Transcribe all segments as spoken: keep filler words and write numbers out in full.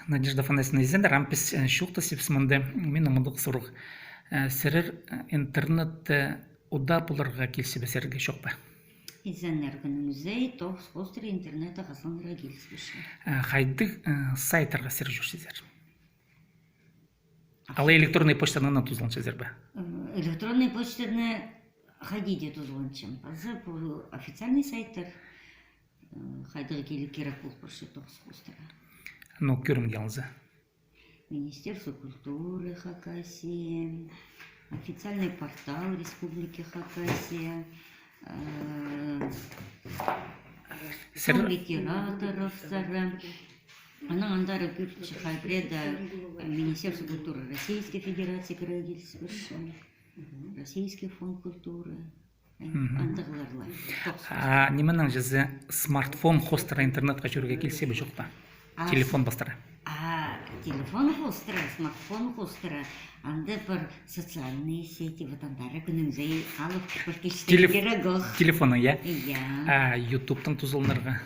Надежда Афанасьевна, изеннер, ам піс, э, чоохтасчабыс мында, минің мындағ сурығ. Э, сірер, э, интернетте удаа поларға килісчебіс сірерге, чох па? Изеннер, кӱнімізде тоғыс хоостыра интернетте хазыларға киліспеем. Э, хайдағ, э, сайттарға сірер чӧрчезер? Алай электронный почтанаң тузаланчазар ба? Э, электронный почтаны хайди дее тузаланчам. Паза пу официальный сайттар, э, хайдағ килі кирек пол парча тоғыс хоостыра. Ну, кӧрімге алза. Министерство культуры Хакасии, официальный портал Республики Хакасия, э, Сер- Дом литераторов сара. Анаң андар кӧрче хайбірее дее Министерство культуры Российской Федерации кірерге киліспеем. Российский фонд культуры. Мгм. Андағлар ла. А, нименең чізе, смартфон хоостыра интернетке чӧрерге килісче бе, чох па? А, телефон пастыра. А, телефон хоостыра, смартфон хоостыра. Анда пар социальные сети, вот андар кӱнімізде алып пар килісче. Телеф-, кирек ох. Телефоннаң, я? Я. А, ютубтаң тузаланарға?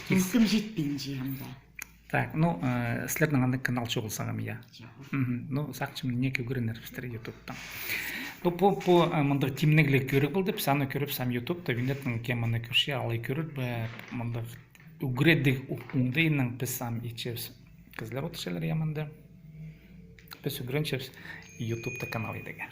Кӧзім читпинче анда. Так, ну, э, сірернің андағ канал чоғыл сағам, я? Чоғыл. Мгм. Ну, сағынчам, ниме ӱгренербіс ютубтаң. Ну, пу, пу, э, мындағ тимнегліг кӧріг полды, піс аны кӧрербіс ам ютубта, винеттің кем аны кӧрче, алай кӧрер бе, мындағ ӱгредіг у-, оңдайнаң піс ам итчебіс. Кізілер одырчалар, я, мында. Піс ӱгренчебіс ютубта канал идерге.